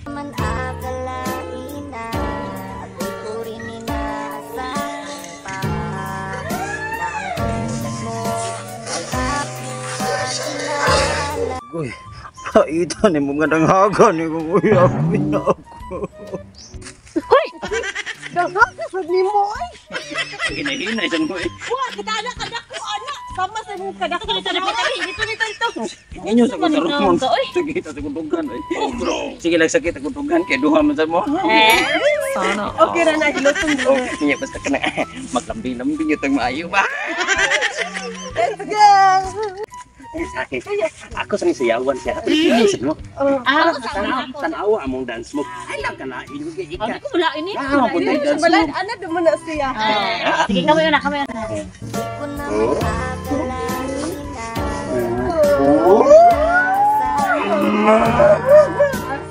Man akalain na at di ko rin inaasahan pa na ang tulad mo ay aking makilala. Uy, paita ni mo nga danghagan ni ko kuya ako. Hoy! Danghaga sa nimo ay. Ginahinay sa mo eh. Wa kita anak kadako anak. Sama sa imong kadako dito dito dito dito. Inyo sa Ano kong ka, oy? Sakit sa kutugan ay. Sige lang sakit sa kutugan kay duha man sa mo. Okay ra na hilotong Oh, niya basta ka na maglambi-lambi yung tang maayo ba? Let's go. Sakit. Ako sa sayawan siya. Sa mo. Ah, Tanawa among dance mo. Ay lang ka na ilo kay ika. Ako wala ini. Ah, Wala ini. dance Sa balay mo. ana dumo na siya. Ah, sige, kami na, kami na. Di ko naman akalain na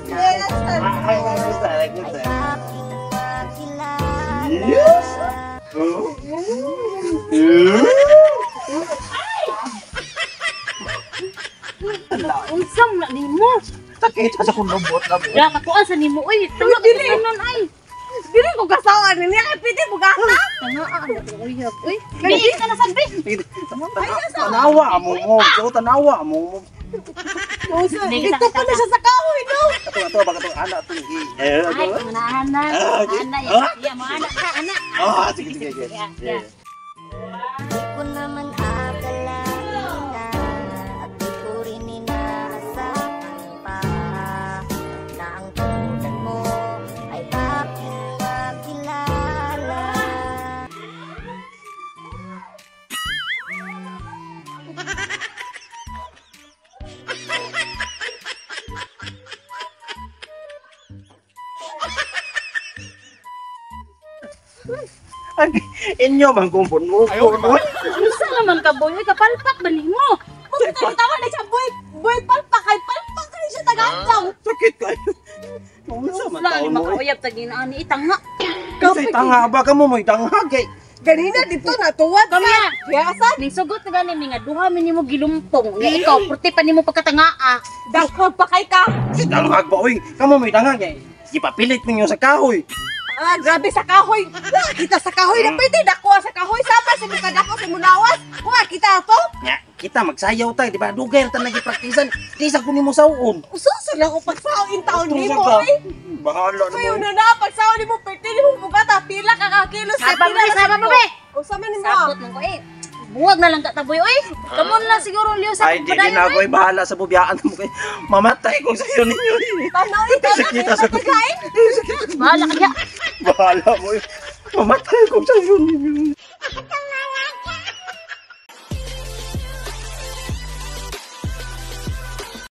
Yes. Ay, gusto, gusto. ay aking makilala. Yes. Unsam na nimo. Sakit sa kong lubot na mo. Ya kakuan sa nimo oy. Tulog Dili. ka nun ay. Dili ko kasawa ni niya kay pwede bugata. Tanga ah, uyab oy. Dili ka na sabi. Tanawa mo mo. Tanawa mo mo. Dili Dito pa na siya sa kahoy no. Ato ato baka to anak to. Eh, Ay, manahan na. Ah, okay. Ana, ya, ya, mo ana ka, ana. Ah, sige sige sige. Ya, ya. Di ko naman akalain na at di ko rin inaasahan pa na ang tulad mo ay aking makilala. Ay, inyo man kumpon mo. Unsa naman ka boy, oy kapalpak ba nimo? Tawa na siya boy. Boy palpak kay palpak ni siya tagadlaw. Sakit kayo. Unsa man Wala taon ni mo? makauyab ta ginaani itanga. Kasi tanga ba ka mo may tanga kay. Ganina dito natuwad ka. Kami na. Kaya Ning sugot na gani mi nga duha mi nimo gilumpong. Nga ikaw purti pa nimo pagkatangaa. Dangkog pa kay ka. Si tangag ba oy? Kamo may tanga kay. Gipapilit ninyo sa kahoy. Ah, grabe sa kahoy. Wa kita sa kahoy na pwede dako sa kahoy sama sa mga dako sa munawas. Wa kita to. Nya, kita magsayaw tayo, di ba? Dugay ra ta nagipraktisan. Di sa kunin mo sawon. Ususo lang ko pagsaw in taon Tusa nimo ka. eh. Bahala na Kayo mo. na na pagsaw nimo pwede nimo bugata pila ka ka kilos Saba mo, pila ka saba mo, be. Usa man nimo. Sakot man ko eh. Buwag na lang ka taboy oy. Kamon lang siguro liyo sa Ay, di din ako ay bahala sa bubiyaan mo kay. Mamatay ko sa iyo ninyo. Tanaw ikaw na Sakita sa pagkain. Bahala ka diha. Bahala mo. Mamatay ko sa iyo ninyo.